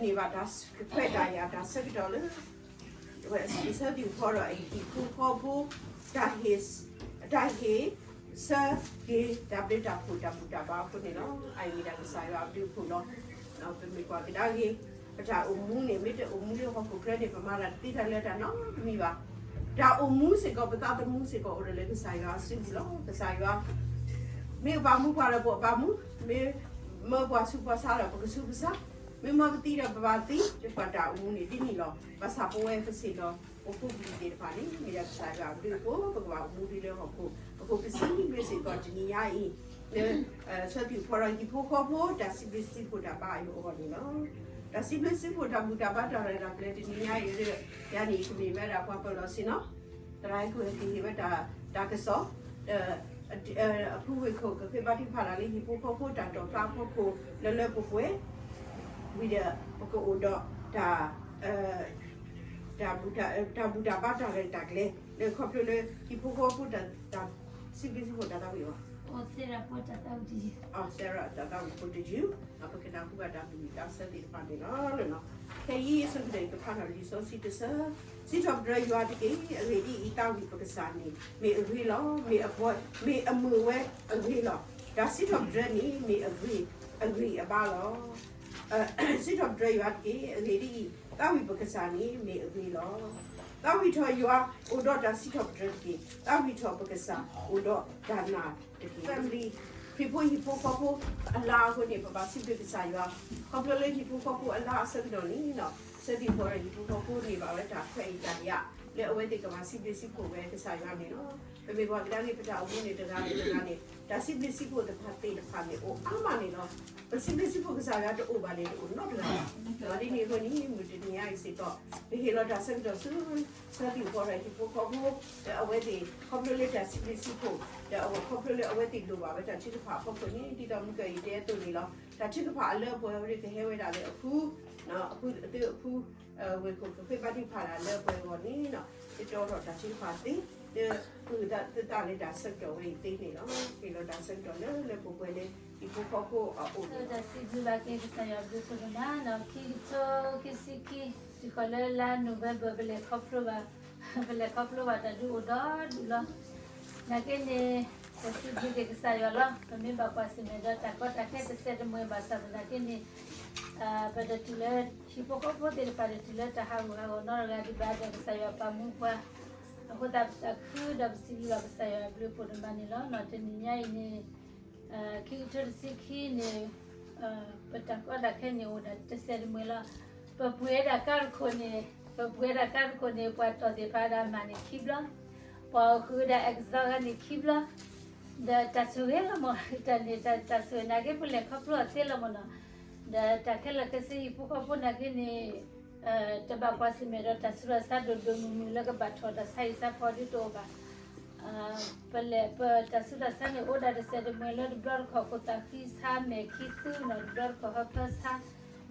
န့ၢ်ဘၣ်တၢ်ခွဲးတၢ်ယာ်တၢ်ဆၢကတီၢ်လၢ ဝဲအဆၢသံၣ်ဖီဒီးအဟံၣ်ဖိဃီဖိ တၢ်ဟ့ၣ် တၢ်ဟ့ၣ်ဆၢက့ၤတၢ်ဘျုးတၢ်ဖှိၣ်တၢ်ဘူၣ်တၢ်ဘါအဃိန့ၣ်လီၤ. အအံၤမ့ၢ်ဒၣ်ကစၢ်ယွၤအဘျုးအဖှိၣ်လီၤ. ပမ့ၢ်ကွၢ်ကဒါက့ၤ ပတၢ်အိၣ်မူန့ၣ် မ့ၢ်တအိၣ်မူလၢဟီၣ်ခိၣ်ချၢန့ၣ် ပမၤတၢ်တသ့တၢ်လၢတၢ်နီတမံၤဘၣ်. တၢ်အိၣ်မူစ့ၢ်ကီး ပသးသမူစ့ၢ်ကီး အိၣ်ဒီးလၢကစၢ်ယွၤအစုပူၤလီၤ. ကစၢ်ယွၤ မ့ၢ်အပာ်မူပှၤဒီးပပာ်မူ, မ့ၢ်မၢပှၤဆူးပှၤဆါဒီးပကဆူးပဆါ, မ့ၢ်မၢပသံဒီးပဘၣ်သံ, ပတၢ်အိၣ်မူန့ၣ်ဒ်န့ၣ်လီၤ. ဘၣ်ဆၣ်ပဝဲပစ့ၢ်ကီး ပဖိပလံၤသ့ၣ်တဖၣ်န့ၣ် မ့ၢ်ဒၣ်ကစၢ်ယွၤအဘျုးအဖှိၣ် ပကဘၣ်အိၣ်မူဒ်လၢဟီၣ်ခိၣ်အဃိ ပစံးဘျုးစ့ၢ်ကီးတနံၤညါအံၤ လၢ ဆၢသံၣ်ဖီဒီးဟံၣ်ဖိဃီဖိ တၢ်စံးဘျုးစံးဖှိၣ်တၢ်ဘါအယိာ်အဂီၢ်န့ၣ်လီၤ. တၢ်စံးဘျုးစံးဖှိၣ်တၢ်ဘူၣ်တၢ်ဘါတၢ်ရဲၣ်တၢ်ကျဲၤတနံၤညါအံၤဒီး ယၤန့ၣ် ယကမ့ၢ်ဝဲဒၣ်ပှၤပၢၤလီၢ်ဆ့ၣ်နီၤ, သရၣ်ဟဲက့ၤဟ့ၣ်ဝဲတၢ်ကစီၣ် ဒီး အဖုဝ့ၢ်ခိၣ် ကဃ့ဘါထုကဖၣ်တၢ်လၢဟံၣ်ဖိဃီဖိတၢ်တီၣ်ဖျါအဖီခိၣ်လၢလၢပှဲၤပှဲၤ ဝံၤဒီး ပကအိၣ်ဒီးတၢ် တၢ်ဘူၣ်တၢ်ဘါတၢ်ရဲၣ်တၢ်ကျဲၤ လၢခီဖျိလၢဟံၣ်ဖိဃီဖိတၢ်စံးဘျုးစံးဖှိၣ်တၢ်သးဝံၣ်အဂီၢ် စဲရတၢ်သးဝံၣ်ဖိတယုၢ် ပကနၢ်ဟူဘၣ်တၢ်ဘူၣ်တၢ်ဆၢသ့ၣ်တဖၣ်န့ၣ်လီၤ. ခဲအံၤအဆိကတၢၢ် ယကဖးထီၣ်လံာ်စီဆှံတဆၢ, စံးထီၣ်ပတြၢၤယွၤတက့ၢ်. အဂ့ၢ်ဒ်အံၤ, သးဝံၣ်ပကစၢ်န့ၣ် မ့ၢ်အဂ့ၤလီၤ. မ့ၢ်အဘှီ, မ့ၢ်အမုာ်ဝဲအဂ့ၤလီၤ. တၢ်စံးထီၣ်ပတြၢၤန့ၣ် မ့ၢ်အဂ့ၤ, အဂံၢ်အဘါလီၤ. စံးထီၣ်ပတြၢၤယွၤတက့ၢ်. အဂ့ၢ်ဒ်အံၤ, သးဝံၣ်ပကစၢ်န့ၣ် မ့ၢ်အဂ့ၤလီၤ. သးဝံၣ်ထီၣ်ယွၤ အိၣ်ဒီးတၢ်စံးထီၣ်ပတြၢၤတက့ၢ်. သးဝံၣ်ထီၣ်ပကစၢ် အိၣ်ဒီးတၢ်နာ်တက့ၢ်. Family ခရံာ်ဖိဟံၣ်ဖိဃီဖိအလါအဃိန့ၣ် ပဘၣ်စံးဘျုးကစၢ်ယွၤ, ခီဖျိလၢဟံၣ်ဖိဃီဖိအလါအဆၢကတီၢ်န့ၣ် ဆၢသံၣ်ဖီဒီးဟံၣ်ဖိဃီဖိန့ၢ်ဘၣ်ဝဲတၢ်ခွဲးတၢ်ယာ် လၢအဝဲသ့ၣ်ကဘၣ်စံးဘျုးစံးဖှိၣ်ဝဲကစၢ်ယွၤန့ၣ်လီၤ. ပမ့ၢ်ကွၢ်ကဒါက့ၤ ပတၢ်အိၣ်မူန့ၣ် တဂၤန့ၣ်တဂၤန့ၣ် တၢ်စံးဘျုးစံးဖှိၣ်သ့ၣ်တဖၣ်န့ၣ် အိၣ်အါမးန့ၣ်လီၤ. ပစံးဘျုးစံးဖှိၣ်ကစၢ်ယွၤတအိၣ်ဘၣ်န့ၣ် တအိၣ်နီတဂၤဘၣ်. ဒ်န့ၣ်အဃိန့ၣ် မုၢ်တနံၤညါအံၤစ့ၢ်ကီး ပဟ့ၣ်လီၤတၢ်ဆၢကတီၢ်ဆူ ဆၢသံၣ်ဖီဒီးဟံၣ်ဖိဃီဖိ ဒီးအဝဲသ့ၣ် ခီဖျိလၢတၢ်စံးဘျုးစံးဖှိၣ် ဒီးအဝဲခီဖျိလၢအဝဲသ့ၣ်လိၣ်ဘၣ်ဝဲတၢ်ထုကဖၣ်အဖီခိၣ်န့ၣ် ဒ်သိးမုၢ်ကၢၢ်အံၤတဲအသိးန့ၣ်လီၤ. တၢ်ထုကဖၣ်အလၢအပှဲၤဝဲကဟဲဝဲဒၣ်လၢအဖု အဖုသုအဖု ဝ့ၢ်ခိၣ်ကဃ့ဘါထုကဖၣ်တၢ်လၢအပှဲၤအဂီၢ်န့ၣ် ယတီထီၣ်တၢ်ထုကဖၣ်သ့ လၢ ပုၢ်သးသုသးလၢတၢ်ဆၢကတီၢ်ဝဲအံၤသ့န့ၣ်လီၤ. ဟ့ၣ်လီၤတၢ်ဆၢကတီၢ်လၢလၢပှဲၤပှဲၤလၢဟံၣ်ဖိဃီဖိအအိၣ်န့ၣ်လီၤ. တၢ်စံးဘျုးဘၣ်က့ၤကစၢ်ယွၤဘျုးဖှိၣ်ဒိၣ်မး ဒီးခံကထိခံဆံခံ စ့ၢ်ကီးလၢလါနိၣ်ဝ့ဘၢၣ် ပလဲၤခီဖျိဘၣ် ပလဲၤခီဖျိဘၣ်တၢ်ဒုးအိၣ်ဒီဒူၣ်လီၤ. နာ်က့န့ၣ် ပစံးဘျုးက့ၤကစၢ်ယွၤလီၤ. ပမ့ၢ်ဘၣ်ကွၢ်ဆၢၣ်မဲာ်ဒီးတၢ်ကီတၢ်ခဲတစဲးတမှဲၤဘၣ်ဆၣ်သနာ်က့န့ၣ် ပတတုၤလၢ ဟံၣ်ဖိဃီဖိသ့ၣ်တဖၣ်တတုၤလၢတၢ်ဟးဂူာ်ဟးဂီၤနီတဂၤဒံးဘၣ်ဒီး ကစၢ်ယွၤပာ်မူပှၤ အဃိသတးပသးခုဒီးပစံးဘျုးဘၣ်ကစၢ်ယွၤအဘျုးအဖှိၣ်ဒိၣ်မးန့ၣ်လီၤ. တနံၤညါအံၤန့ၣ် ခံကထိတဆံခံန့ၣ် ပတၢ်ကီတၢ်ခဲန့ၣ် အိၣ်ဒၣ်တစဲးတမှဲၤလီၤ. ပပှ့ၤဒၣ်ကါတခိၣ်န့ၣ် ပပှ့ၤဒၣ်ကါတခိၣ်န့ၣ် ပှၤတီၢ်သ့ၣ်ဖးဒၣ်မၤန့ၣ်ခံဘျီ, ပှၤအိၣ်ဃုာ်ဒၣ် exhaust န့ၣ်ခံဘျီ, ဒီးတၢ်ဆိၣ်ဂ့ၤလီၤမး တၢ်န့ၣ် တၢ်ဆိၣ်ဂ့ၤနာ်က့ ပလဲၤခီဖျိအီၤသ့လီၤမးနီၤ, ဒီးတၢ်ခဲလၢာ်ခဲဆ့ဟံၣ်ဖိဃီဖိနာ်က့န့ၣ် တဘၣ်ကွၢ်ဆၢၣ်မဲာ်ဒီးတၢ်ဆူးတၢ်ဆါဒိၣ်ဒိၣ်မုၢ်မုၢ်လၢကဘၣ်ထီၣ် တၢ်ဆါဟံၣ်ဆါဖီဒ်တအိၣ်ဘၣ်. ပလဲၤပတၢ်ဆူးတၢ်ဆါန့ၣ် အိၣ်ဒၣ်တစဲးတမှဲၤလၢတဘျီတခီၣ် ခိၣ်သၣ်ဃံဆါ မဲာ်ခံသူနီၤ တဘျီတခီၣ်ဟၢဖၢဆါ,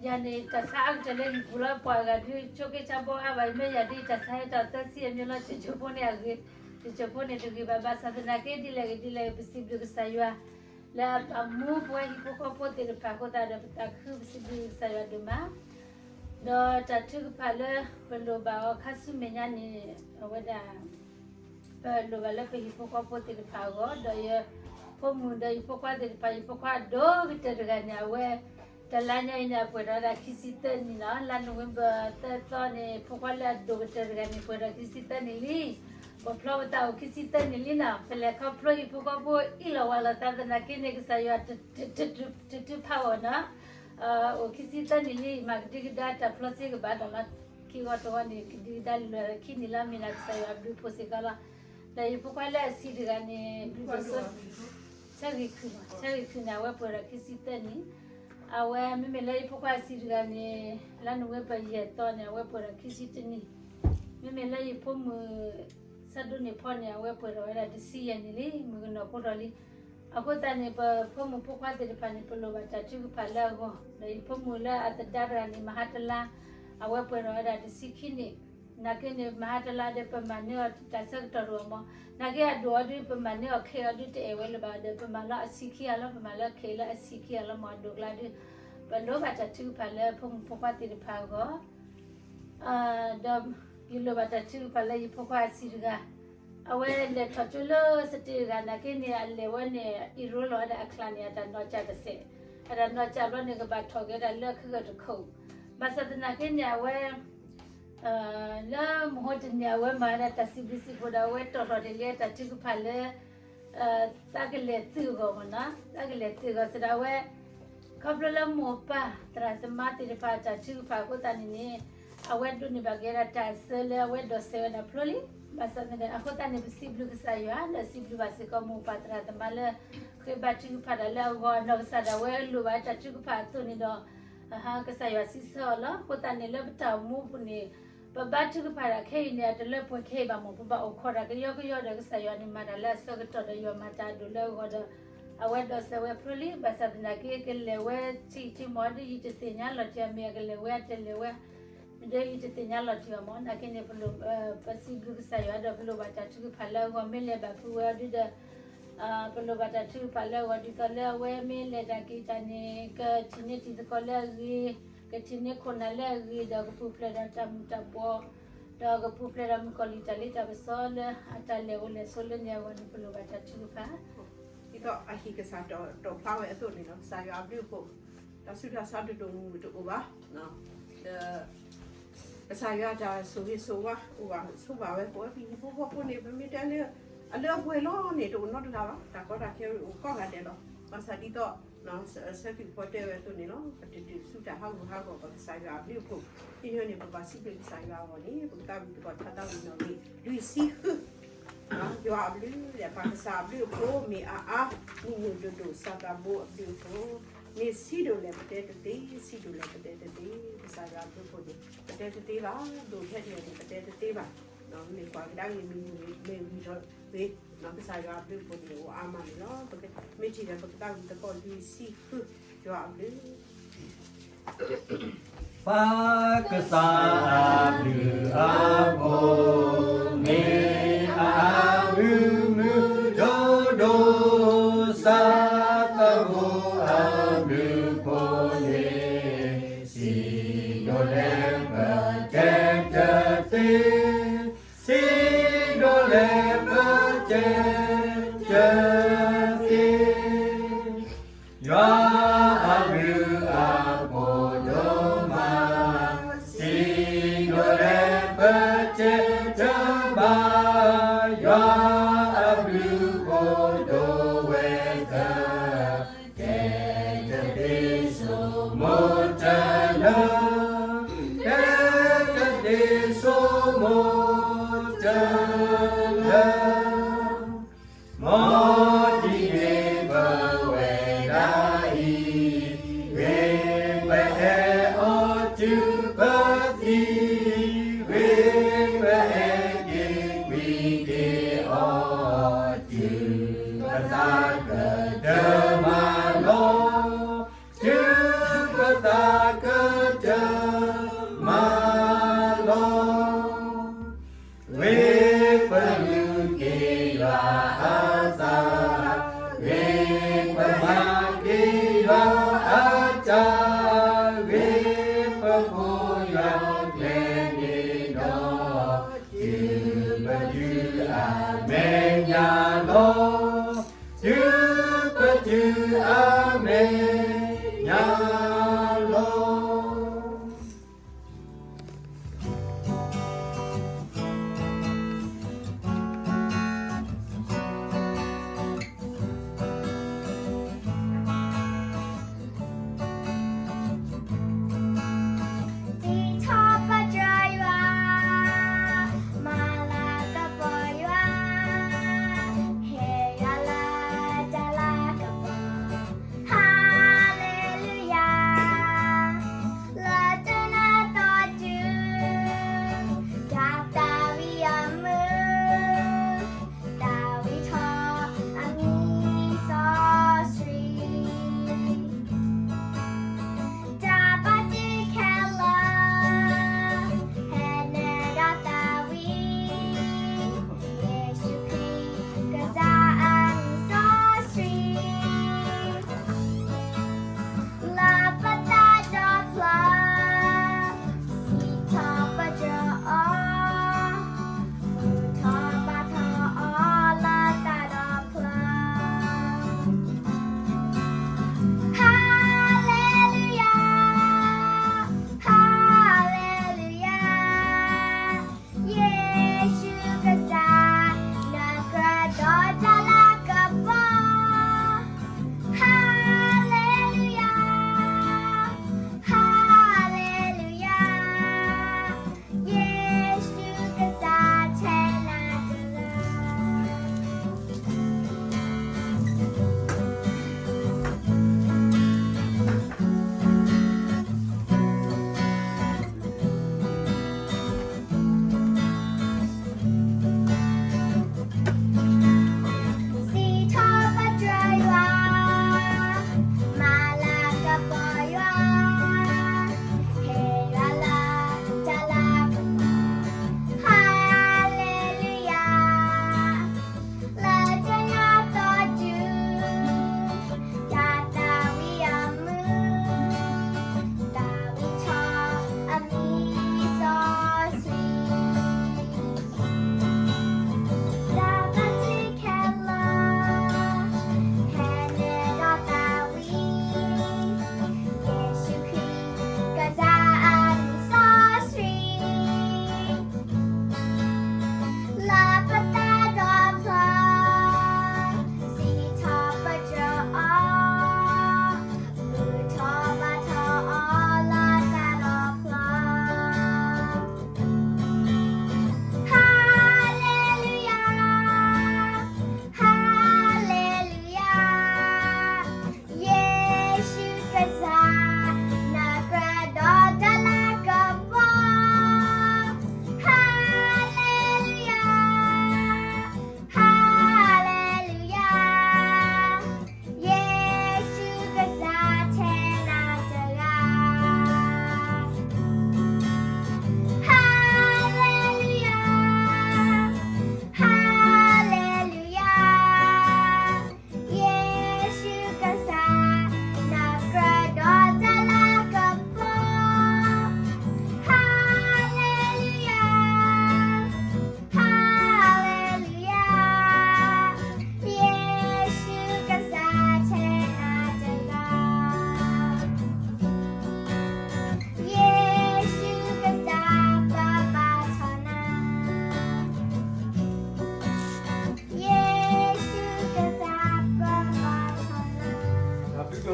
ယၤန့ၣ် တၢ်ဆါအါကတၢၢ်လၢဟံၣ်ပူၤလီၤ ပှၤအဂၤဒုးဆိက့ဆါဘီအါဘၣ် ယမ့ၢ်ယၤဒ်တၢ်ဆါဟဲတၢ်သၢဆံအမ့ၢ်လီၤ တစိၢ်ဖိန့ၣ်အဂ့ၤ, တစိၢ်ဖိန့ၣ်တဂ့ၤဘၣ် ဘၣ်ဆၣ်သနာ်က့ဒ်လဲၣ်ဂ့ၤဒ်လဲၣ်ဂ့ၤ ပစံးဘျုးကစၢ်ယွၤ လၢအပာ်မူပဝဲဟံၣ်ဖိဃီဖိသ့ၣ်တဖၣ်အဃိသတးဒီး ပသးခုပစံးဘျုးကစၢ်ယွၤဒိၣ်မး, ဒီးတၢ်ထုကဖၣ်လၢပလိၣ်ဘၣ်အီၤခါဆူမဲာ်ညါန့ၣ် အဝဲဒၣ် ပလိၣ်ဘၣ်လၢပဟံၣ်ဖိဃီဖိသ့ၣ်တဖၣ်အဂီၢ် ဒီးယဖိမုၣ်ဒီးယဖိခွါသ့ၣ်တဖၣ် ယဖိခွါအဒိၣ်ကတၢၢ်တဂၤန့ၣ် အဝဲ တလါညါအံၤန့ၣ် အပှဲၤဒီးဝဲဒၣ်ခံဆံသၢနံၣ်နီၤ လါနိၣ်ဝ့ဘၢၣ်သၢသီန့ၣ် ဖိခွါလၢအဒိၣ်ကတၢၢ်တဂၤန့ၣ် ပှဲၤဒီးခံဆံသၢနံၣ်လံ, ပဖျီပသးအိၣ်ခံဆံသၢနံၣ်လံနီၤ ပလဲၤခီဖျိဟံၣ်ဖိဃီဖိအ့ၣ်လိာ်ဝါလိာ်သးသနာ်က့န့ၣ် ကစၢ်ယွၤတထုးဖးအီၤနီၤ အိၣ်ခံဆံသၢနံၣ်လံ မၤကဒံကဒါတၢ်ဖျီစ့ကဘၣ်ဒီးလီၤ, ခံဂီၤတဂီၤန့ၣ် ကဒံကဒါလၢာ်ခံနံၣ်လီၤ မ့ၢ်ဒၣ်ကစၢ်ယွၤအဘျုးအဖှိၣ်စ့ၢ်ကီးလီၤ, ဒီးယဖိခွါလၢအဆံးတဂၤန့ၣ် ဆၢဂ့ၤခုၣ်မး ဆၢဂ့ၤခုၣ်န့ၣ် အဝဲပှဲၤဒီးခံဆံသၢနံၣ်, အဝဲမ့မ့ၢ်လၢယဖိခွါအဆံးတဂၤန့ၣ် လါနိၣ်ဝ့ဘၢၣ်ယဲၢ်သီန့ၣ် အဝဲပှဲၤဒီးခံဆံတနံၣ်, မ့မ့ၢ်လၢယဖိမုၣ် ဆၢဒိၣ်န့ၢ်ဖီန့ၣ် အဝဲပှဲၤဒီးဝဲဒၣ်တဆံယဲၢ်နံၣ်လံ မုၣ်ကနီၤဖိထီၣ်လံ, အဃိသတးန့ၣ် ပဖိမုၣ်ဖိခွါသ့ၣ်တဖၣ်န့ၣ် ပလိၣ်ဘၣ်တၢ်ထုကဖၣ်လၢအဂီၢ် ဒီးယဖိမုၣ်လၢအသဒါတဂၤန့ၣ် မဟါတလါ အဝဲပှဲၤဒီးဝဲဒၣ်တဆံခံနံၣ်, နာ်က့န့ၣ် မဟါတလါဒီး ပမၤန့ၢ်အီၤတၢ်ဆၢကတီၢ်တအိၣ်မး, နာ်က့အဒိၣ်အီၤဒုး ပမၤန့ၢ်အီၤခဲအံၤဒုးတအဲၣ်ဝဲလၢၤဘၣ်ဒီး ပမၤလၢအဆံးခံဂၤလီၤ ပမၤလၢခဲအံၤလၢအဆံးခံဂၤလီၤမး အဒိၣ်ကျါဒုး, ပ ပလိၣ်ဘၣ်တၢ်ထုကဖၣ်လၢဖိမုၣ်ဖိခွါသ့ၣ်တဖၣ်အဂီၢ်, ဒီးယလိၣ်ဘၣ်တၢ်ထုကဖၣ်လၢယဖိခွါအဆံးတဂၤ, အဝဲလဲၤထီၣ်ကၠိလၢစတ့တဂၤနာ်က့န့ၣ် အလဲၤဝဲန့ၣ် အံၣ်ရိလီၤဝဲဒၣ်အချၣ်န့ၣ် အတၢ်နီၢ်ကၠၢ်တစဲး, အတၢ်နီၢ်ကၠၢ်ဘျီန့ၣ် ကဘၣ်ထီၣ်က့ၤဝဲဒၣ်လၢခုကတခိၣ်, ဘၣ်ဆၣ်သနာ်က့န့ၣ် အဝဲ လၢမဟိတနံၤအဝဲမၤဝဲဒၣ်တၢ်စံးဘျုးစံးဖှိၣ်ဒီး အဝဲတီၣ်ထီၣ်တ့ၢ်လံတၢ်ထုကဖၣ်လၢ သးကလဲၤသုးအဂီၢ်မ့ၢ်နီၤ, သးကလဲၤသုးအဂီၢ်စ့ၢ်ဒီးအဝဲ ခီဖျိလၢမိၢ်ပၢ်သရၣ်သမါသ့ၣ်တဖၣ်အတၢ်ထုကဖၣ်အဃိသတးန့ၣ်န့ၣ် အဝဲဒိးန့ၢ်ဘၣ်က့ၤဝဲဒၣ်တၢ်အစၢလၢအဝဲဒိးစဲးဝဲဒၣ်ဖျိလံ, ဘၣ်ဆၣ်သနာ်က့ အဃိသတးန့ၣ် ပစံးဘျုးကစၢ်ယွၤဒီးစံးဘျုးဘၣ်စ့ၢ်ကီးမိၢ်ပၢ်သရၣ်သမါလၢ ဃ့ဘါထုကဖၣ်တၢ်လၢအဂီၢ် အနီၢ်ကစၢ်ဒၣ်ဝဲလိၣ်ဘၣ်တၢ်ထုကဖၣ်အသိးန့ၣ်ဒီး ကစၢ်ယွၤစံးဆၢအီၤလီၤ. အဃိသတးန့ၣ်လၢပတၢ်အိၣ်မူအပူၤန့ၣ် ပဘါထုကဖၣ်တၢ်ခဲအံၤန့ၣ် အတလၢပှဲၤခဲအံၤဘၣ်မ့ၢ် ပဘၣ်အိၣ်ခိးတၢ်ကယီကယီဒီး ကစၢ်ယွၤန့ၣ်မၤတၢ်လၢအဆၢကတီၢ်ဒီးယွၤမၤတၢ်အဒိၣ်လၢအဂီၢ်ဒီး အဝဲဒိးစဲးဝဲဖျိလံ, ဘၣ်ဆၣ်သနာ်က့ ကလဲၤဝဲဆံးဆံးမ့ၢ်ဒီး ယတသ့ၣ်ညါလီၤတံၢ်အီၤ မ့ၢ်အကလဲၤဝဲအတလဲၤဝဲ မ့ၢ်ဒီးယတသ့ၣ်ညါလီၤတံၢ်အီၤမ့ၢ် နာ်က့န့ၣ် ပစံးဘျုးကစၢ်ယွၤဒီးပလိၣ်ဘၣ်တၢ်ထုကဖၣ်လၢအဂီၢ် မ့ၢ်လဲၤဘၣ်ဖုးဝဲအီၤဒုဒီး ပလိၣ်ဘၣ်တၢ်ထုကဖၣ်လၢအဂီၢ် ဒ်သိးလၢအဝဲမ့ၢ်လဲၤတၢ်က့ၤတၢ်န့ၣ် ကထံၣ်န့ၢ်တံၤသကိးလၢအဂ့ၤ, ကထံၣ်န့ၢ်ခိၣ်နၢ်လၢအဂ့ၤ ဒီးကပူၤဖျဲးဒီးတၢ်မုာ်တၢ်ဘီၣ်, ဒီးကပူၤဖျဲးဒီးမုၣ်ကီၤလံၢ်တၢ်လ့တၢ်ပစီလၢအတၢ်လဲၤအိၣ်လဲၤဆိးလၢန့ၣ်အဂီၢ်န့ၣ် ပလိၣ်ဘၣ်တၢ်ထုကဖၣ် ဒ်သိးအဟံၣ်ကစၢ်တီၣ်ဖျါဝဲအသိးန့ၣ်လီၤ. ကစၢ်ယွၤအဘျုးအဖှိၣ်, တၢ်ဆူးတၢ်ဆါဒိၣ်ဒိၣ်မုၢ်မုၢ်တအိၣ်ဘၣ်, ဒီး ကစၢ်ယွၤအတၢ်ဆိၣ်ဂ့ၤဆိၣ်ဝါ အိၣ်ဘၣ်ဆိးဘၣ်ဝဲ ပဝဲပဟံၣ်ဖိဃီဖိန့ၣ် ပမ့ၢ်တဲလၢ အလၢအပှဲၤလီၤန့ၣ် တအိၣ်နီတဂၤဘၣ်. တၢ်ကီတၢ်ခဲအိၣ်ကိးဂၤဒဲးလီၤ. ဘၣ်ဆၣ်ဒ်သိး ဆၢဖံးဖိတဲဝဲအသိးန့ၣ်လီၤ. ပတတုၤဆူတၢ်ဟးဂူာ်ဟးဂီၤ ပကစၢ်ယွၤအဘျုးအဖှိၣ်, ဒ်န့ၣ်န့ၣ် ပဘၣ်စံးဘျုးကစၢ်ယွၤအဂီၢ်န့ၣ် ပကသးဝံၣ်သကိးထါသးဝံၣ်နီၣ်ဂံၢ် လွံၢ်ဆံဃု ယွၤအဘျုး ပၢ်ကစၢ်အဘျုးအဖှိၣ် မ့ၢ်အါအါ မုၢ်မုၢ်ဒိၣ်ဒိၣ် စၢ်သးဘိအဘျုးအဖှိၣ်, မ့ၢ်ဆံးဒိၣ်လဲၣ်ပတဲတသ့, ဆံးဒိၣ်လဲၣ်ပတဲတသ့, ကစၢ်ယွၤအဘျုးအဖှိၣ်န့ၣ် ပတဲတသ့ဘၣ်, ဒိၣ်ထဲန့ၣ်န့ၣ် ပတဲတသ့ဘၣ်, မ့ၢ်ကွၢ်ကဒါက့ၤ မ့ၢ်ဂံၢ်ထီၣ်ဂ့ၤ, ကစၢ်ယွၤအဘျုးအဖှိၣ်န့ၣ် အိၣ်အါမးန့ၣ်လီၤ. မ့ၢ်ထံၣ်ဒီး ပကသးဝံၣ်သကိးလွံၢ်ဆံဃု ယွၤအဘျုး ပၢ်ကစၢ်အဘျုးအဖှိၣ် မ့ၢ်အါအါမုၢ်မုၢ်ဒိၣ်ဒိၣ် စၢ်သးဘိအဘျုးအဖှိၣ်န့ၣ် ဆံးဒိၣ်လဲၣ်ပတဲတသ့, ဆံးဒိၣ်လဲၣ်ပတဲတသ့ ယွၤအဘျုးအဖှိၣ်ဒိၣ်မး, ဆံးဒိၣ်လဲၣ်ပတဲတမး, ယွၤအဘျုးအဖှိၣ်ဒိၣ်ဝဲသၢ, တဲတသ့ဆိမိၣ်တလၢ, တဲတသ့ဆိမိၣ်တလၢ မ်ဒ်န့ၣ်ပဝဲဒၣ်အံၤ, ဂ့ၤပအဲၣ်အီၤတုၤပသံ, ဂ့ၤပအဲၣ်က့ၤကွံက့ၤအီၤ, တုၤပသးကတၢၢ်မးလီၤ, တုၤပသးကတၢၢ်မးလီၤ. ဂ့ၤပလုၢ်က့ၤယွၤအသး, ဂ့ၤပမၤက့ၤယွၤအတၢ်, ဂ့ၤပကိးယွၤကျဲန့ၣ်ဒီး, တုၤပတုၤအမဲာ်ညါလီၤ, တုၤပတုၤအမဲာ်ညါလီၤ.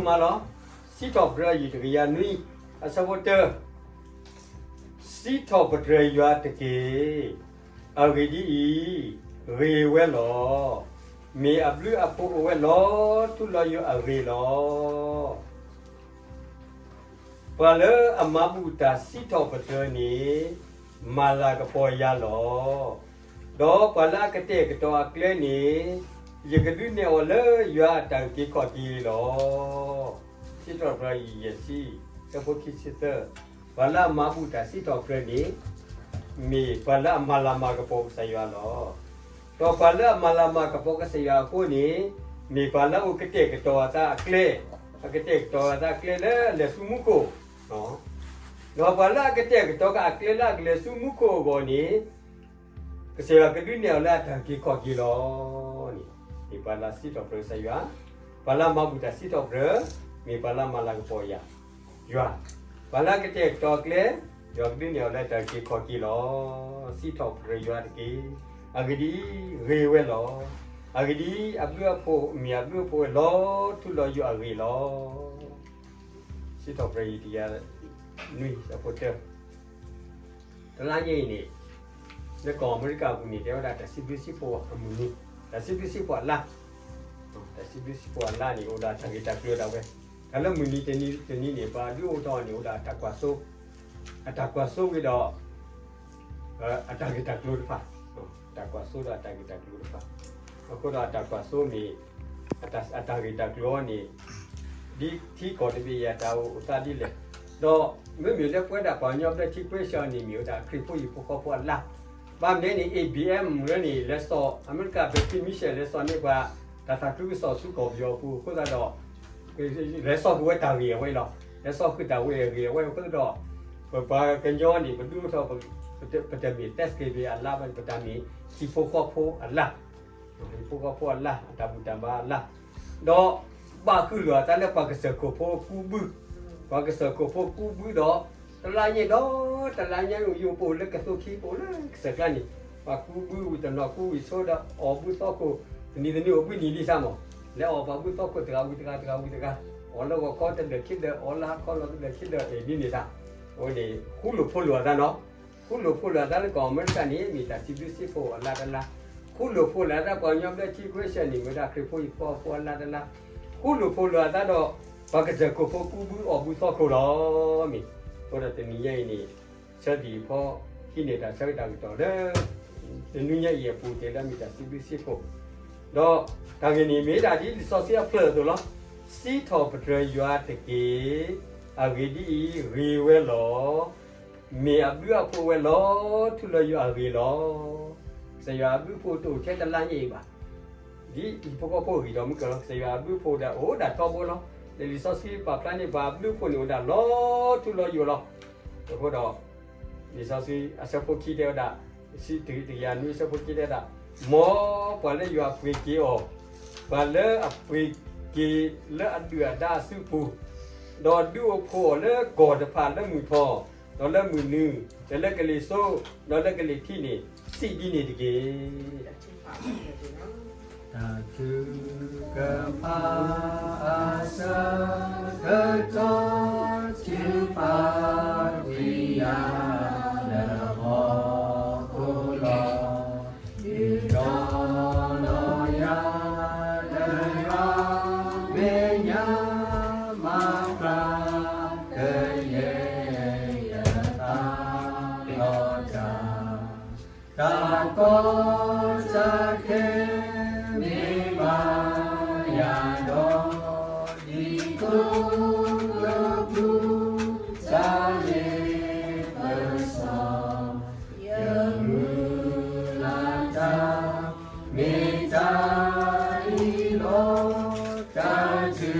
မးလီၤ. စံးထီၣ်ပတြၢၤ အယံၤတကယၤနွံ အဆၢဖိတၢ, စံးထီၣ်ပတြၢၤယွၤတက့ၢ်. အဂ့ၢ်ဒ်အံၤ, ဂ့ၤဝဲလီၤ. မ့ၢ်အဘျုးအဖှိၣ်အိၣ်ဝဲလီၤထူလီၤယိာ်အဂ့ၢ်လီၤ. ပှၤလၢအမၤဘူၣ်တၢ်စံးထီၣ်ပတြၢၤန့ၣ် မၤလၤကပီၤယၤလီၤ. ဒီးပှၤလၢအကတဲာ်ကတီၤအကျဲန့ၣ် ယကဒုးနဲၣ်အီၤလၢယွၤအတၢ်အုၣ်က့ၤခီၣ်က့ၤလီၤ. စံးထီၣ်ပတြၢၤ ယဲၢ်ဆံ ဆၢဖိခံဆံသၢ, ပှၤလၢအမၤဘူၣ်တၢ်စံးထီၣ်ပတြၢၤန့ၣ် မ့ၢ်ပှၤလၢအမၤလၤမၤကပီၤကစၢ်ယွၤလီၤ. ဒီးပှၤလၢအမၤလၤမၤကပီၤကစၢ်ယွၤအဃိန့ၣ် မ့ၢ်ပှၤလၢအအိၣ်ကတဲာ်ကတီၤအသးအကျဲ, အကတဲာ်ကတီၤအသးအကျဲလၢအလဲၤဆူမူခိၣ်, ဒီးပှၤလၢအကတဲာ်ကတီၤဃာ်အကျဲလၢအကလဲၤဆူမူခိၣ်အဂီၢ်န့ၣ် ကစၢ်ယွၤကဒုးနဲၣ်အီၤလၢအတၢ်အုၣ်က့ၤခီၣ်က့ၤလီၤန့ၣ်, မ့ၢ်ပှၤလၢအစံးထီၣ်ပတြၢၤကစၢ်ယွၤ, ပှၤလၢအမၤဘူၣ်တၢ်စံးထီၣ်ပတြၢၤ, မ့ၢ်ပှၤလၢအမၤလၤကပီၤယၤ, ယွၤ, ပှၤလၢအကတဲာ်ကတီၤအကျဲ, ယွၤကဒုးနဲၣ်အီၤလၢတၢ်အုၣ်က့ၤခီၣ်က့ၤလီၤ. စံးထီၣ်ပတြၢၤယွၤတက့ၢ်. အဂ့ၢ်ဒ်အံၤ, ဂ့ၤဝဲလီၤ. အဂ့ၢ်ဒ်အံၤ, အဘျုးအဖှိၣ်မ့ၢ်အဘျုးအဖှိၣ်ဝဲလီၤထူလီၤယိာ်အဂ့ၢ်လီၤ. စံးထီၣ်ပတြၢၤ ယံၤတကယၤနွံ အဆၢဖိတၢ တလါညါအံၤန့ၣ် လၢကီၢ်အမဲရကၤအပူၤန့ၣ် တဲဝဲဒၣ်တၢ်စံးဘျုးစံးဖှိၣ်အမုၢ်နံၤ, တၢ်စံးဘျုးစံးဖှိၣ်အလါ, တၢ်စံးဘျုးစံးဖှိၣ်အလါန့ၣ် အိၣ်ဒီးတၢ်ဂ့ၢ်တၢ်ကျိၤဒၣ်ဝဲ, တၢ်လၢမုၢ်နံၤတနံၤတနံၤန့ၣ် ပှၤဒုးအိၣ်ထီၣ်န့ၣ် အိၣ်ဒီးအတၢ်ကွၢ်စိ, အတၢ်ကွၢ်စိဝံၤဒီး အတၢ်ဂ့ၢ်တၢ်ကျိၤတဖၣ်, တၢ်ကွၢ်စိဒီးအတၢ်ဂ့ၢ်တၢ်ကျိၤတဖၣ်, အဃိဒီးအတၢ်ကွၢ်စိမ့ၢ် အတၢ်ဂ့ၢ်တၢ်ကျိၤအံၤန့ၣ် ဒ်ထံကီၢ်တဘ့ၣ်အံၤအတၢ်အိၣ်သးဒ်လဲၣ်, ဒီးမ့မ့ၢ်လၢပဝဲဒၣ်ပှၤကညီဘျၢထံ Christian န့ၣ် မ့ၢ်ဝဲဒၣ်ခရံာ်ဖိဟံၣ်ဖိဃီဖိအလါ, ဘၣ်မနုၤန့ၣ် A B M လၢန့ၣ် လဲၤစိာ် America Baptist Mission လဲၤစိာ်န့ၢ်ပှၤ တၢ်သးခုကစီၣ်ဆူကီၢ်ပယီၤအပူၤအဃိသတးဒီး လဲၤစိာ်ဃုာ်ဝဲတၢ်ဂ့ၢ်အဝဲအံၤလီၤ. လဲၤစိာ်ဃုာ်တၢ်ဝဲအဂ့ၢ်အဝဲအဃိသတးဒီး ပပှၤကညီန့ၣ် ပဒုးအိၣ်ထီၣ် ပတမ့ၢ် Thanksgiving အလါဘၣ်န့ၣ် ပတၢ်မ့ၢ်Thanksgivingအလါဘၣ်န့ၣ် ပတၢ်မ့ၢ်ဟံၣ်ဖိဃီဖိအလါ, ဟံၣ်ဖိဃီဖိအလါ, ဒီးဘၣ်ဃုာ်လိာ်အသးလၢပှၤကစၢၢ်ခိၣ်ဖိကူးဘု, ပှၤကစၢၢ်ခိၣ်ဖိကူးဘုဒီး တလါညါဒီးတလါညါ ယိၤပအိၣ်လၢကသိခံ ပအိၣ်လၢကစၢၢ်ကျါန့ၣ် ပှၤကူးဘုဝံၤတနီၤကူးဝံၤဆိဒီးအီၣ်ဘုသီခိၣ် တနံၤတနံၤအိၣ်ဘှံးနံၤလံစ့ၢ်မး, လဲၤအီၣ်ပှၤဘုသီခိၣ်တဂၤဝံၤတဂၤ တဂၤဝံၤတဂၤ, အီၣ်လၢဂီၤခီတဒၢးခံဒၢး အီၣ်လၢဟါခီလီၤတဒၢးခံဒၢး ဒ်န့ၣ်တၢ်, အဝဲန့ၣ် ဃူလိာ်ဖိးလိာ်အသးနီၤ, ဃူလိာ်ဖိးလိာ်အသးလၢကီၢ်အမဲရကၤန့ၣ် မ့ၢ်တၢ်စံးဘျုးစံးဖှိၣ်အလါတလါ, ဃူလိာ်ဖိးလိာ်အသးပှၤကညီဘျၢထံ Christian န့ၣ် မ့ၢ်ဝဲဒၣ်ခရံာ်ဖိဟံၣ်ဖိဃီဖိအလါတလါ, ဃူလိာ်ဖိးလိာ်အသးဒီး ပှၤကစၢၢ်ခိၣ်ဖိကူးဘုအီၣ်ဘုသီခိၣ်လီၤ. မ့ၢ်အဃိဒီးတနံၤညါအံၤန့ၣ် ဆၢသံၣ်ဖီ ဟံးန့ၢ်တၢ်ဆၢကတီၢ်လၢ တနွံညါအံၤအပူၤ တဲလၢမ့ၢ်တၢ်စံးဘျုးစံးဖှိၣ်, ဒီးတၢ်ဂ့ၢ်န့ၣ်မ့ၢ်ဒၣ်ဒ်လံာ်စီဆှံအဖျၢၣ်အသိးလီၤ. စံးထီၣ်ပတြၢၤယွၤတက့ၢ်. အဂ့ၢ်ဒ်အံၤ, ဂ့ၤဝဲလီၤ. မ့ၢ်အဘျုးအဖှိၣ်ဝဲလီၤထူလီၤယိာ်အဂ့ၢ်လီၤ. ကစၢ်ယွၤအဘျုးအဖှိၣ်တအိၣ်ထဲတလါညါအံၤဘၣ်. ဒ်ဟံၣ်ဖိဃီဖိဂံၢ်ထီၣ်မုၢ်ကၢၢ်လီၤ. ကစၢ်ယွၤအဘျုးအဖှိၣ်ဒီးအိၣ်ဒၣ်ထီဘိလီၤ. လၢလံာ်စီဆှံပာ်ဖျါန့ၢ်ပှၤအဘျုးအဖှိၣ်န့ၣ်အိၣ်ဒၣ်လီၤထူလီၤယိာ်လီၤ. အဃိဒီး လံာ်စီဆှံအဆၢဖိခံတဲဝဲဒၣ်, တကယၤနွံအဆၢဖိခံတဲဝဲဒၣ်, မ်ပှၤလၢယွၤပှ့ၤက့ၤအီၤ, ပှၤလၢအပှ့ၤက့ၤလၢအဒုၣ်အဒါအစုပူၤ, ဒီးဒုးအိၣ်ဖှိၣ်အီၤလၢကီၢ်တဖၣ်လၢမုၢ်ထီၣ်, ဒီးလၢမုၢ်နုာ်, ဒီးလၢကလံၤစိ, ဒီးလၢကလံၤထံးန့ၣ်, စံးဒ်န့ၣ်တက့ၢ်. တၢ်ထုကဖၣ်အဆၢကတီၢ် ထုးဖးကွံာ်ယၤလၢဟီၣ်ခိၣ်လီၤ. ဒုးဒီလီၤယၤလၢယွၤမဲာ်ညါ မၤဖျါကယဲၢ်ယသးလီၤတၢ် တၢ်ကီတၢ်ခဲမ့ၢ်ဘၣ်ယၤဒီး ဒ်သိးလၢပူၤ တၢ်လ့ပစီ ယမုၢ်လၢ်တၢ် မ့ၢ်တၢ်အံၤလီၤ တၢ်ထု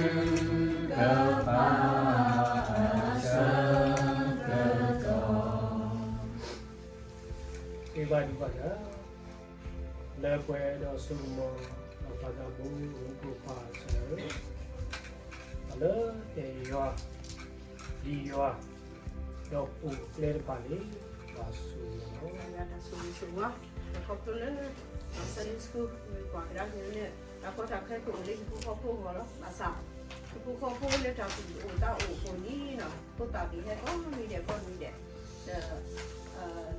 ကဖၣ်အဆၢကတီၢ် ဂ့ၤဘၣ်ဒံးဘၣ်လၢ လၢပှဲၤဒီးစိကမီၤ ဒီးပှၤသးဘိ မူခိၣ်ပၢ်စၢၤ လၢအဲၣ်ယွၤ ယံၤယွၤ ဒီးပိာ်ကျဲတဖၣ်န့ၣ် ဘၣ်ဆိၣ်ဂ့ၤလီၤ. ယွၤတၢ်ဆိၣ်ဂ့ၤဆိၣ်ဝါ ဒီးခီဖျိလၢ Sunday School မ့ၢ်ကွၢ်ကဒါက့ၤလၢ တၢ်ကီတၢ်ခဲကအိၣ်လၢဟံၣ်ဖိဃီဖိအဂီၢ်လီၤ. ဘၣ်ဆၣ် ဟံၣ်ဖိဃီဖိလၢတၢ်သူၣ်အိၣ်သးအိၣ်အဃိန့ၣ်, ဖိသၣ်ဂ့ၤဟဲကိးနွံဒဲးကိးနွံဒဲး, ဒီး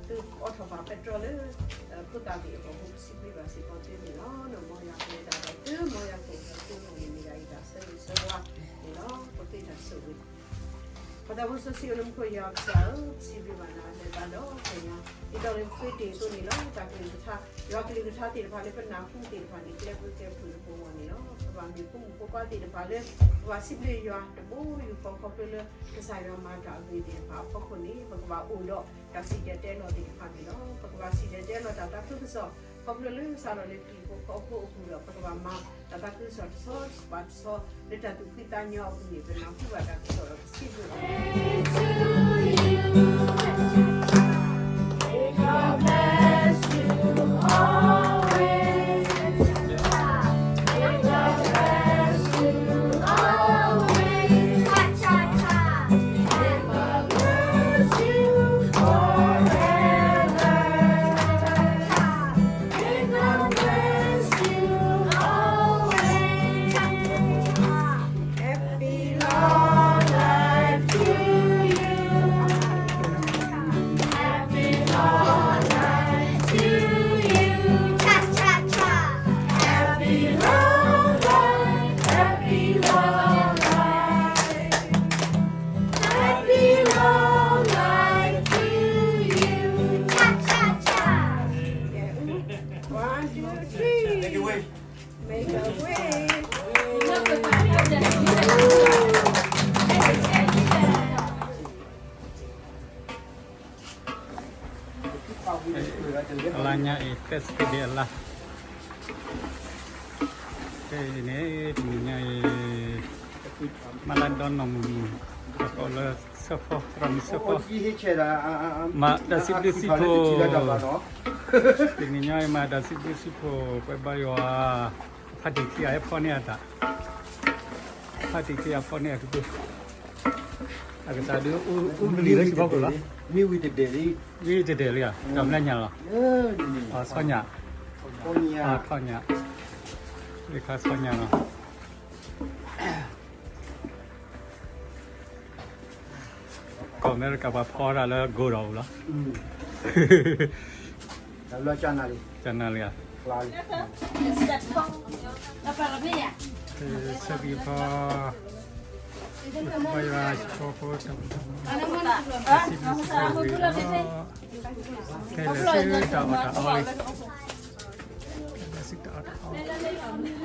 သုအိးထီၣ်ဘၣ်ပဲတြီလၢ ဖိသၣ်ဂ့ၤအဂီၢ် ပစံးဘျုးဘၣ်စ့ၢ်ကီးသုန့ၣ်လီၤ. မ်ယွၤကလဲၤတၢ်ဒီးသု, မ်ယွၤကအိၣ်ဒီးသုန့ၣ် မ့ၢ်ဒၣ်ယတၢ်ဆၢဂ့ၤဆၢဝါန့ၣ်လီၤ. ပဃ့တၢ်ဆိၣ်ဂ့ၤ ပှၤသးဘိစီဆှံအိၣ်လၢမူခိၣ် ယွၤကစၢ်ဧၢ, ပစံးဘျုးဘၣ်နၤလၢတၢ်ဒီဖျၢၣ်ညါ, ဒ်သိးလၢပဃ့တ့ၢ်အသိးန့ၣ်လီၤ. တၢ်ကလုၢ်ကထါ, ယွၤကလုၢ်ကထါသ့ၣ်တဖၣ်လၢပနၢ်ဟူသ့ၣ်တဖၣ်န့ၣ် ကျဲးဘျုးကျဲးဖှိၣ်လၢပဂီၢ်န့ၣ်လီၤ. ပဘၣ်မ့ၢ်ဖိမုၣ်ဖိခွါသ့ၣ်တဖၣ်လၢ ပဘၣ်စံးဘျုးယွၤတဘိယူၢ်ဃီ ခီဖျိလၢ ကစၢ်ယွၤမၤတၢ်အဂ့ၤသ့ၣ်တဖၣ်အဖီခိၣ်န့ၣ် ပကဘၣ်အိၣ်ဒီးတၢ်စံၣ်တဲၤတဲလီၤသ့ၣ်တဖၣ်န့ၣ်လီၤ. ပကဘၣ်စံၣ်တဲၤတဲလီၤတၢ်သးခုကစီၣ် ခီဖျိလၢစးထီၣ်လၢဟံၣ်ဖိဃီဖိအပူၤဒီး ပကဘၣ်မၤတၢ်သးခုကစီၣ်တဆီဘၣ်တဆီ လၢတၢ်သူၣ်ဖှံသးညီအပူၤန့ၣ် ပနၢ်ဟူဘၣ်တၢ်ကစီၣ်ဒီးပစံးဘျုး Happy long life to you. Happy long life to you. Cha, cha, cha. Happy long life, happy long life. Happy long life to you. Cha, cha, cha. One, two, three. Make a wish. အလါညါအံၤ Thanksgiving အလါ, ဖဲအံၤန့ၣ် တနံၤညါအံၤ မၤလၢဒီနီၢ်မုၢ်မုၢ် အကိးလၢစၢဖီ သရၣ်မုၣ်စၢဖီ မၤတၢ်စံးဘျုးစံးဖှိၣ်, တနံၤညါအံၤ မၤတၢ်စံးဘျုးစံးဖှိၣ် ပှၤဘါယွၤ ဖါတံၢ်ခံဂၤဟဲဖီန့ၢ်အတၢ်, ဖါတံၢ်ခံဂၤဖီန့ၢ်အတၢ် အကစၢ်ဒုး အိၣ်မုၢ်လံလၢဟံၣ်ဖီခိၣ်လီၤ, မ့ၢ်ဝံၤတဒဲးလံ, ဝံၤတဒဲးလံဧါ, ဒီးမနုၤညါလီၤ, ဆီညၣ်, ဆီညၣ်, လံခါဆီညၣ်လီၤ, ကီၢ်အမဲရကၤပှၤဖီတၢ်လၢ gold ဒီးပူၤလီၤ, ကနၣ်လံဧါ, ဆၢဂ့ၤဖီ ဘါယွၤ ဆၢဖိ တၢ်စံးဘျုးစံးဖှိၣ်ဝံၤလီၤ,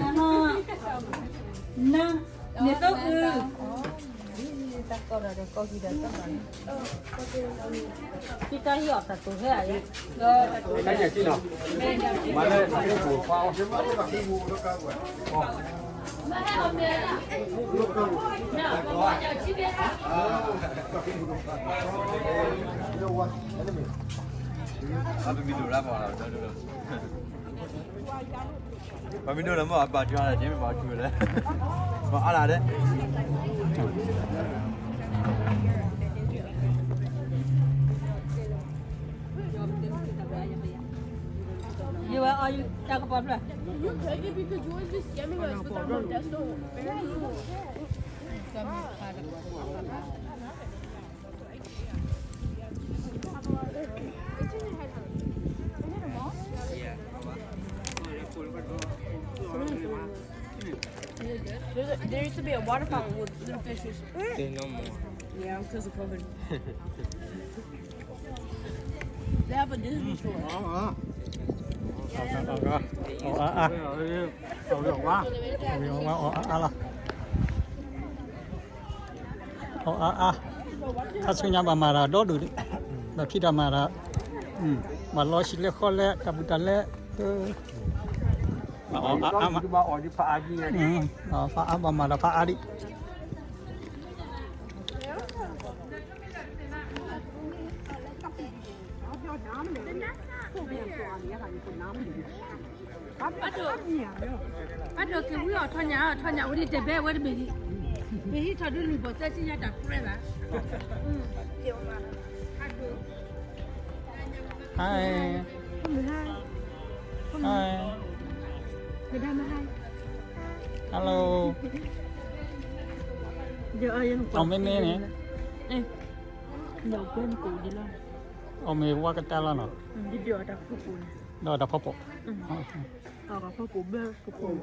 ခဲလၢာ်ဆူတၢ်အီၣ်တၢ်အီလံ, ခဲလၢာ်ဆူတၢ်အီၣ်တၢ်အီလံ, န့ၣ်သိအု တၢ်ကီၢ်ဒီးတၢ်ကီၢ်ကံဒီးတၢ်ဘၣ်န့ၣ် တၢ်ဟံၣ်အီၣ်တၢ်တိာ်ဟဲဧါ, တၢ်ညၣ်စံၣ်နီၤ, မၤလၢတၢ်ဟံၣ်ပူၤဖးအီၣ်, အပမံၤဒိၣ်ရၣ်ပှၤလီၤ, ပမံၤဒိၣ်လၢမ့ၢ်အဘၣ်ထွဲလၢ ကမ့ၢ်ပှၤထွဲလၢ ပှၤအါလၢ်ဒဲး ယဝဲအီယူတၢ်ကပီၤဖျၢၣ် There, there used to be a water fountain with little fishes. There's no more. Yeah, because of COVID. They have a Disney store. အီၣ်အါအါ, အီၣ်အါအါလီၤ, အီၣ်အါအါ, ခါဆူညါဘၣ်မၤတၢ်ဒီဒူၣ်ဒံး, ဒီးဖံးတၢ်မၤတၢ်, ဘၣ်လီၤဆံးလဲၤဃီလဲၤ တၢ်ဘူးတၢ်လဲၤ, ဘၣ်အီၣ်အါအါမး, ဖးအါဘၣ်မၤတၢ်ဖးအါဒံး ဘၣ်ဒိက့ၤဝံအီၤထီၣ်ညၣ်, ထီၣ်ညၣ်ဝဲဒ်တဲဘဲဝဲတဘ့ၣ်ဒံး, ပဟံးထီၣ်ဒုးလူၤပိာ်သၢဆံညါတၢ်ပြဲဘၣ်. Hi. Hi. Hello. အီၣ်မ့ၢ်န့ၣ်, အီၣ်မ့ၢ်ဝါကတၢၢ်လီၤနီၤ, ဒီးတၢ်ဖီပိာ်, ဒီးတၢ်ဖီပိာ်ဘၢကပိာ်